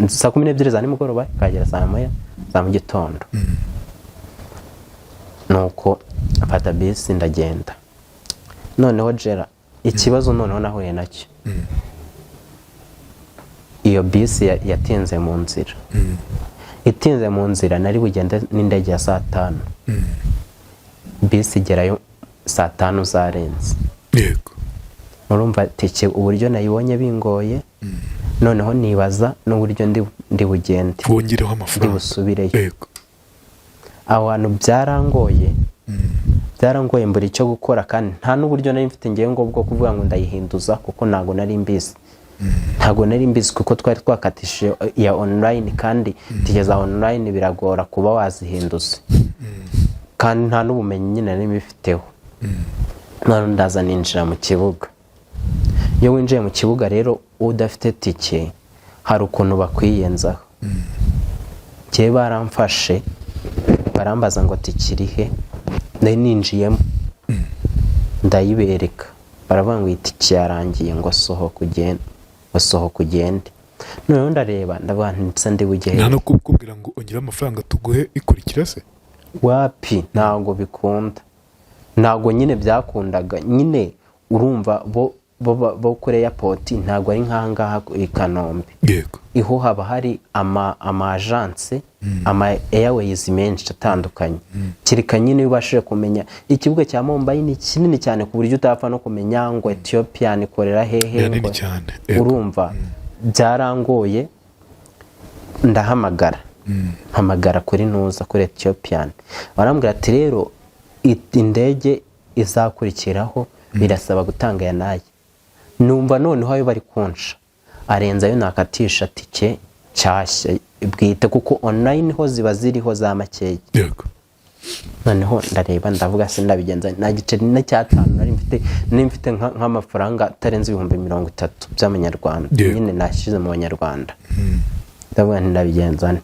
Saa 12 za nimugoroba ikahagera saa 1 za mu gitondo. Nuko mfata bisi ndagenda. Noneho jera ikibazo noneho nahuye nacyo, iyo bisi yatinze mu nzira. Itinze mu nzira, nari bugende n'indege ya saa 5, bisi igerayo saa 5 zarenze. Urumva tike uburyo nayibonye bingoye, noneho nibaza n'uburyo ndi bugende, wongereho ndi amafaranga busubireyo. Aho hantu byarangoye, byarangoye, mbura icyo gukora, kandi nta n'uburyo nari mfite ngewe ngo bwo kuvuga ngo ndayihinduza, kuko ntabwo nari mbizi, ntabwo nari mbizi, kuko twari twakatishije iya online, kandi tike za online biragora kuba wazihinduza, kandi nta n'ubumenyi nyine nari mbifiteho. None ndaza ninjira mu kibuga. Iyo winjiye mu kibuga rero udafite tike, hari ukuntu bakwiyenzaho. Njyewe baramfashe, barambaza ngo tike iri he? Nari ninjiyemo, ndayibereka, baravuga ngo iyi tike yarangiye, ngo sohoka ugende, ngo sohoka ugende. Noneho ndareba, ndavuga nti: "Nsa ndi bujye Nta he?" no kukubwira ngo ongera amafaranga tuguhe ikurikira se? Wapi, ntabwo bikunda, ntabwo nyine byakundaga nyine. Urumva bo kuri airport ntabwo ari nk'ahangaha i Kanombe. Iho haba hari ama agence, ama airways menshi atandukanye, kereka nyine iyo ubashije kumenya. Ikibuga cya Mumbai ni kinini cyane ku buryo utapfa no kumenya ngo Ethiopian ikorera hehe. Ni nini cyane. Yego. Urumva byarangoye, ndahamagara, mpamagara kuri ntuza, kuri Ethiopian, barambwira ati: "Rero indege izakurikiraho birasaba gutanga aya n'aya." Numva noneho ayo bari kunsha arenze ayo nakatisha tike nshyashya bwite, kuko online ho ziba ziriho za makeya. Noneho ndareba, ndavuga: "Sindabigenza, nta giceri n'icyatanu nari mfite." Nari mfite nk'amafaranga atarenze 30,000 by'amanyarwanda. Nyine nashyize mu banyarwanda. Ndavuga nti: "Ndabigenza nte?"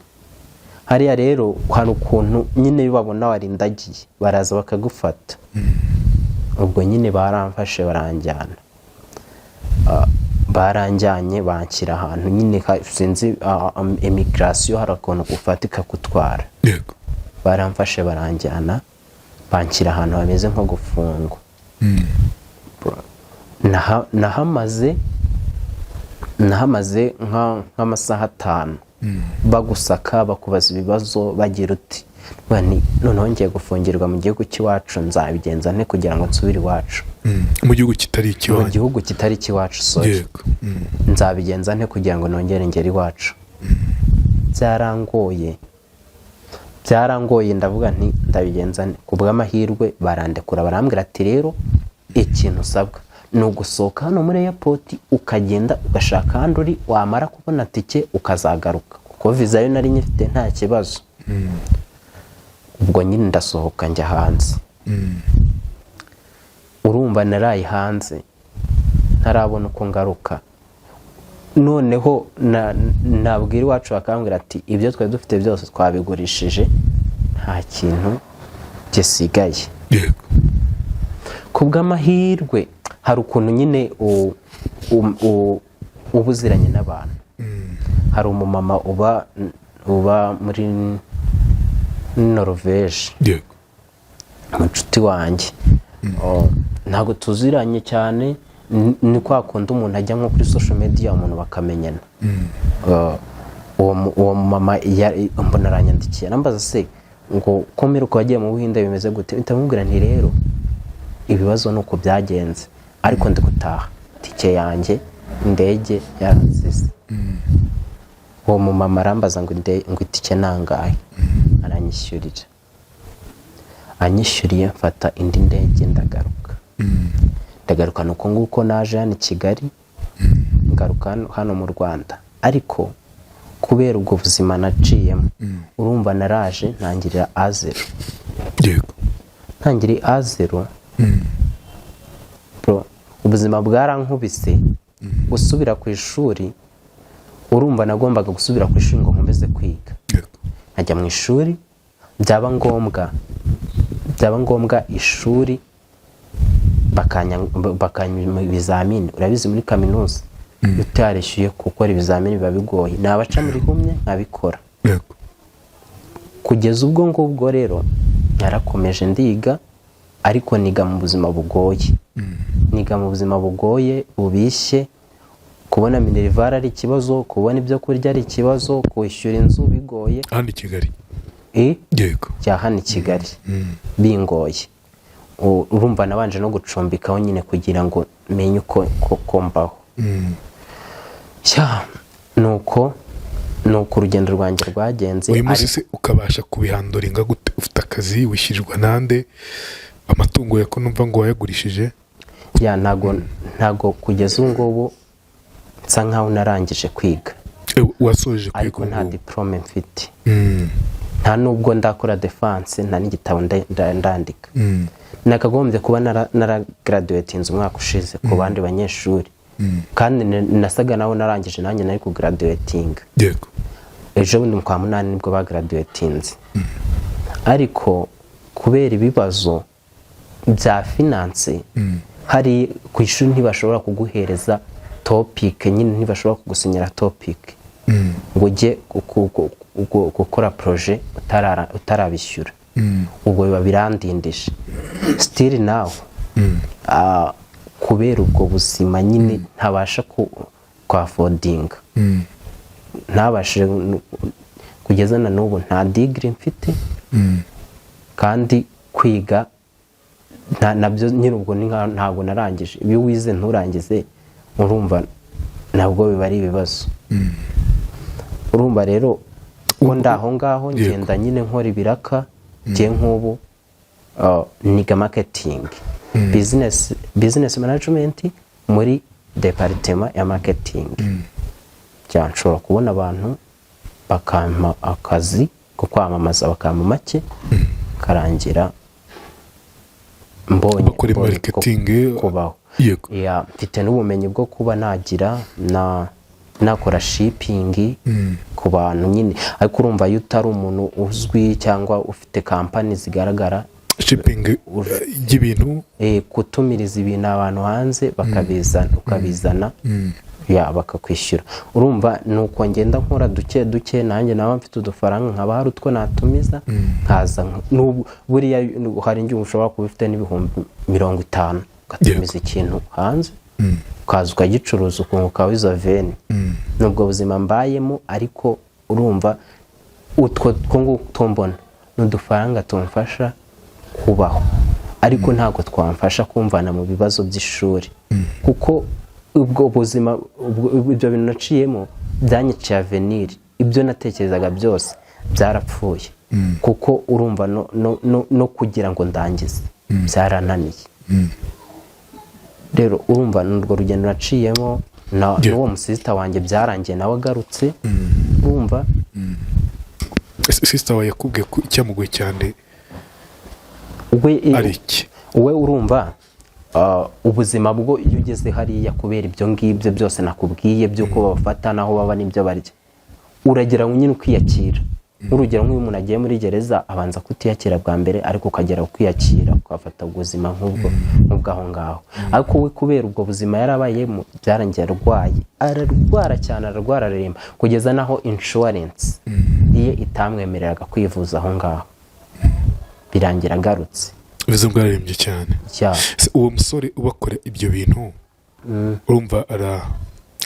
Hariya rero hari ukuntu nyine iyo babona warindagiye baraza bakagufata. Ubwo nyine baramfashe baranjyana. Baranjyanye banshyira ahantu nyine sinzi, immigration, hari ukuntu ufata ikakutwara. Baramfashe baranjyana, banshyira ahantu hameze nko gufungwa. Nahamaze nk'amasaha 5, bagusaka, bakubaza ibibazo, bagira uti nti: "Noneho ngiye gufungirwa mu gihugu cy'iwacu, nzabigenza nte kugira ngo nsubire iwacu?" Mu gihugu kitari Mu ikiwanyu. gihugu kitari icy'iwacu, sorry. Nzabigenza nte kugira ngo nongere ngere iwacu? Byarangoye, byarangoye. Ndavuga nti: "Ndabigenza nte?" Ku bw'amahirwe barandekura, barambwira ati: "Rero ikintu usabwa ni ugusohoka hano muri airport, ukagenda ugashaka ahandi uri, wamara kubona tike ukazagaruka," kuko viza yo nari nyifite, nta kibazo. Ubwo nyine ndasohoka njya hanze. Urumva naraye hanze ntarabona uko ngaruka. Noneho nabwira iwacu, bakambwira ati: "Ibyo twari dufite byose twabigurishije, nta kintu gisigaye." Ku bw'amahirwe hari ukuntu nyine uba uziranye n'abantu. Hari umumama uba muri Norvège, umucuti wanjye. Oh, ntabwo tuziranye cyane, ni kwa kundi umuntu ajya nko kuri social media, umuntu bakamenyana. Oh, Uwo mama mbona aranyandikiye, arambaza se ngo ko mperuka wagiye mu Buhinde bimeze gute? Mpita mubwira nti: "Rero ibibazo ni uko byagenze, ariko ndi gutaha, tike yanjye indege yaransize." Uwo mumama arambaza ngo ngo itike nangahe? Aranyishyurira. Anyishyuriye, mfata indi ndege ndagaruka. Ndagaruka, ni uko nguko naje hano i Kigali, ngaruka hano mu Rwanda. Ariko kubera ubwo buzima naciyemo, urumva naraje ntangirira à zéro. Ntangiriye à zéro, bro, ubuzima bwarankubise. Gusubira ku ishuri, urumva nagombaga gusubira ku ishuri ngo nkomeze kwiga. Nkajya mu ishuri, byaba ngombwa ishuri bakanyima ibizamini. Urabizi, muri kaminuza iyo utarishyuye gukora ibizamini biba bigoye. Nabaca muri humye nkabikora. Kugeza ubwo ngubwo rero narakomeje ndiga, ariko niga mu buzima bugoye, niga mu buzima bugoye bubishye. Kubona minerval ari ikibazo, kubona ibyo kurya ari ikibazo, kwishyura inzu bigoye. Hano i Kigali? Eh, Yego. Cya hano i Kigali bingoye. Urumva nabanje no gucumbikaho nyine kugira ngo menye uko koko mbaho. Cya nuko urugendo rwanjye rwagenze. Uyu munsi se ukabasha kubihandlinga gute? Ufite akazi, wishyurirwa nande? Amatungo ya ko numva ngo wayagurishije? Ya, ntago kugeza ubu ngubu nsa nkaho narangije kwiga. Wasoje kwiga Ariko ubu nta ngubu? diplôme mfite, nta nubwo ndakora défense, nta n'igitabo ndandika. Nakagombye kuba naragraduatinze umwaka ushize ku bandi banyeshuri, kandi nasaga naho narangije, nanjye nari kugraduatinga. Ejo bundi mu kwa munani nibwo bagraduatinze, ariko kubera ibibazo bya finance, hari ku ishuri ntibashobora kuguhereza topic nyine, ntibashobora kugusinyira topic ngo ujye gukora projet utarabishyura. Ubwo biba birandindije. Still nawe kubera ubwo buzima nyine ntabasha kwaffordinga, ntabashe kugeza na n'ubu nta degree mfite, kandi kwiga nabyo nyine ubwo ni ntabwo narangije. Iyo wize nturangize, urumva nabwo biba ari ibibazo. Urumva rero ko ndi aho ngaho, ngenda nyine nkora ibiraka. Ngiye nk'ubu niga marketing, business management muri département ya marketing. Nshobora kubona abantu bakampa akazi ko kwamamaza, bakampa make, karangira mbonye Bakora mbonye marketing. kubaho. Ya, mfite n'ubumenyi bwo kuba nagira na nakora shipping ku bantu nyine, ariko urumva iyo utari umuntu uzwi cyangwa ufite kampani zigaragara. Shipping y'ibintu? Gutumiriza ibintu abantu hanze bakabizana, ukabizana, ya, bakakwishyura. Urumva ni uko ngenda nkora duke duke, nanjye naba mfite udufaranga nkaba hari utwo natumiza nkaza n'ubu buriya hari igihe ushobora kuba ufite n'50,000 ugatumiza ikintu hanze, ukaza ukagicuruza, ukunguka izo veni. Ni ubwo buzima mbayemo, ariko urumva utwo two mbona ni udufaranga tumfasha kubaho, ariko ntabwo twamfasha kumvana mu bibazo by'ishuri, kuko ubwo buzima ibyo bintu naciyemo byanyiciye avenir. Ibyo natekerezaga byose byarapfuye, kuko urumva no kugira ngo ndangize byarananiye. Rero urumva ni urwo rugendo naciyemo na n'uwo musister wanjye byarangiye nawe agarutse, urumva. Sister wawe yakubwiye ko icyamugoye cyane We ari iki? We urumva ubuzima bwo iyo ugeze hariya, kubera ibyo ngibyo byose nakubwiye by'uko babafata n'aho baba n'ibyo barya, uragera nyine ukiyakira. Nk'urugero, nk'iyo umuntu agiye muri gereza abanza kutiyakira bwa mbere, ariko ukagera ukiyakira, ukafata ubuzima nk'ubwo nk'ubw'aho ngaho. Ariko we kubera ubwo buzima yarabayemo, byarangiye arwaye, ararwara cyane, ararwara, araremba, kugeza n'aho insurance ye itamwemereraga kwivuza aho ngaho. Birangira agarutse. Ubuzima bwararembye cyane. Cyane. Se uwo musore ubakora ibyo bintu, urumva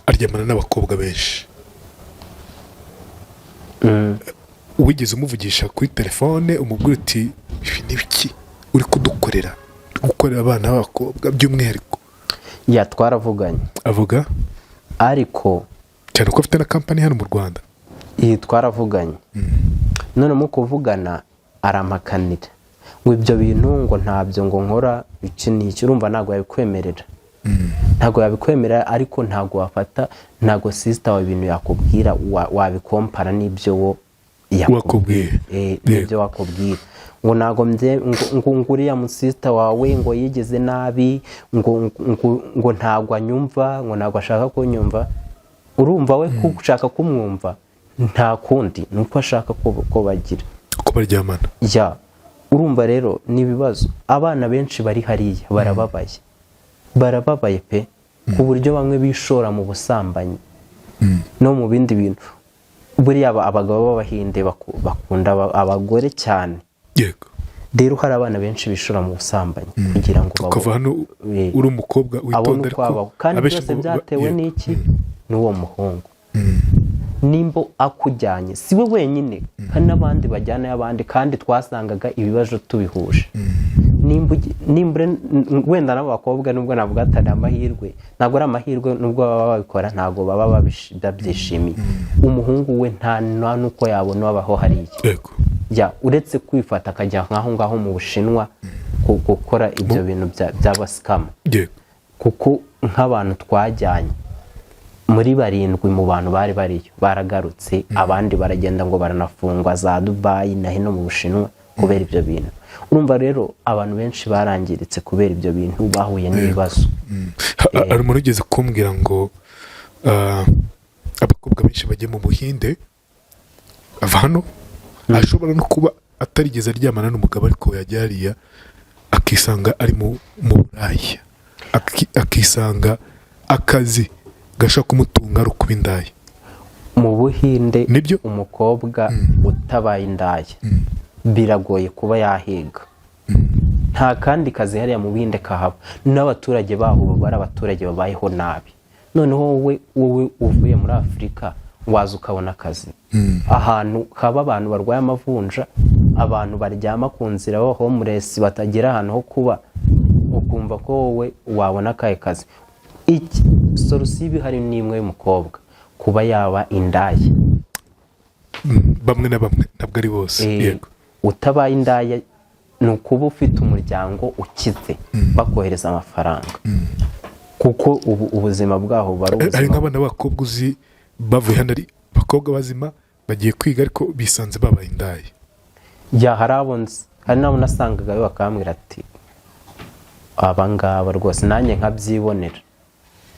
aryamana n'abakobwa benshi? Wigeze umuvugisha kuri telefone, umubwira uti: "Ibi ni biki uri kudukorera, uri gukorera abana b'abakobwa by'umwihariko"? Yeah, twaravuganye. Avuga? Ariko Cyane ko afite na company hano mu Rwanda. Iyi twaravuganye, none mu kuvugana arampakanira ngo ibyo bintu ngo ntabyo ngo nkora, iki n'iki. Urumva ntabwo yabikwemerera, ntabwo yabikwemerera. Ariko ntabwo wafata, ntabwo sister wawe ibintu yakubwira wabikompara n'ibyo wo Wakubwiye. N'ibyo wakubwira, ngo ntabwo ngo uriya musister wawe ngo yigeze nabi, ngo ntabwo anyumva, ngo ntabwo ashaka kunyumva. Urumva we ushaka kumwumva, nta kundi ni uko ashaka ko bagira Uko baryamana. Yeah, urumva rero ni ibibazo. Abana benshi bari hariya barababaye, barababaye pe, ku buryo bamwe bishora mu busambanyi no mu bindi bintu. Buriya abagabo b'Abahinde bakunda abagore cyane. Rero hari abana benshi bishora mu busambanyi kugira ngo Ukava hano uri umukobwa abone witonda, uko ariko abaho. Kandi abenshi byose ngo byatewe n'iki? N'uwo muhungu. Nimba akujyanye, si we wenyine, hari n'abandi bajyanayo abandi, kandi twasangaga ibibazo tubihuje. Nimba wenda n'abo bakobwa, nubwo navuga atari amahirwe, ntabwo ari amahirwe, nubwo baba babikora ntabwo baba babyishimiye. Umuhungu we nta n'uko yabona abaho hariya. Yeah, uretse kwifata akajya nk'aho ngaho mu Bushinwa gukora ibyo bintu by'abascammer. Kuko nk'abantu twajyanye muri barindwi, mu bantu bari bariyo baragarutse, abandi baragenda ngo baranafungwa za Dubayi na hino mu Bushinwa kubera ibyo bintu. Urumva rero abantu benshi barangiritse kubera ibyo bintu, bahuye n'ibibazo. Hari umuntu ugeze kumbwira ngo abakobwa benshi bajya mu Buhinde ava hano ashobora no kuba atarigeze aryamana n'umugabo, ariko yajya hariya akisanga ari mu buraya, akisanga akazi gashobora kumutunga ari ukuba indaya. Mu Buhinde? Nibyo? Umukobwa utabaye indaya biragoye kuba yahiga. Nta kandi kazi hariya mu Buhinde kahaba, n'abaturage baho baba ari abaturage babayeho nabi. Noneho wowe uvuye muri Afurika waza ukabona akazi ahantu haba abantu barwaye amavunja, abantu baryama ku nzira, baba homeless, batagira ahantu ho kuba, ukumva ko wowe wabona akahe kazi? Iki solution iba ihari ni imwe y'umukobwa kuba yaba indaya. Bamwe na bamwe, ntabwo ari bose. Utabaye indaya ni ukuba ufite umuryango ukize, bakohereza amafaranga, kuko ubu ubuzima bwaho buba ari Hari ubuzima. nk'abana b'abakobwa uzi bavuye hano ari abakobwa bazima, bagiye kwiga, ariko bisanze babaye indaya? Yeah, hari abo nzi, hari n'abo nasangagayo bakambwira ati: "Aba ngaba rwose nanjye nkabyibonera."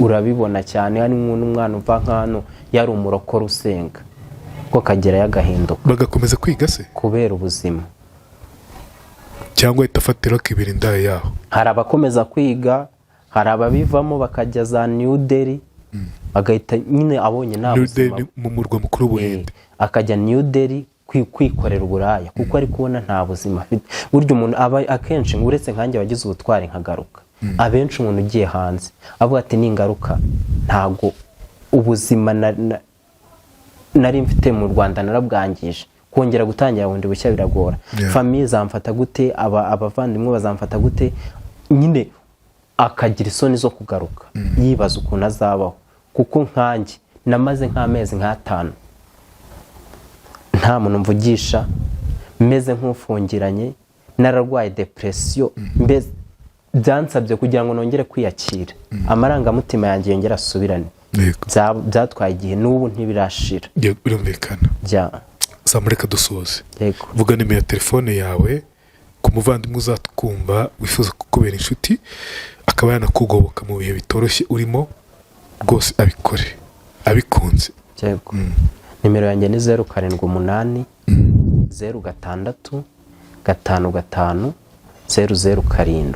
Urabibona cyane, hari n'umwana uva nk'hano yari umurokore usenga, ko akagerayo agahinduka. Bagakomeza kwiga se? Kubera ubuzima. Cyangwa ahita afatiraho akibera indaya yaho? Hari abakomeza kwiga, hari ababivamo bakajya za New Delhi, bagahita nyine abonye nta New buzima. Delhi mu murwa mukuru w'Ubuhinde. Akajya New Delhi kwikorera uburaya, kuko ari kubona nta buzima afite. Burya umuntu aba akenshi, uretse nkanjye wagize ubutwari nkagaruka, abenshi umuntu ugiye hanze avuga ati: "Ningaruka ntabwo ubuzima nari mfite mu Rwanda narabwangije, kongera gutangira bundi bushya biragora. Famille zamfata gute? Abavandimwe bazamfata gute?" Nyine akagira isoni zo kugaruka, yibaza ukuntu azabaho. Kuko nkanjye namaze nk'amezi nk'atanu nta muntu mvugisha, meze nk'ufungiranye, nararwaye depression. Mbese byansabye kugira ngo nongere kwiyakira, amarangamutima yanjye yongere asubirane. Byatwaye igihe, n'ubu ntibirashira. Yego, birumvikana. Bya Zamureka dusoze. Yego. Vuga nimero ya telefone yawe ku muvandimwe uzatwumva wifuza kukubera inshuti, akaba yanakugoboka mu bihe bitoroshye urimo, rwose abikore abikunze. Yego, nimero yanjye ni 078 065 550 07.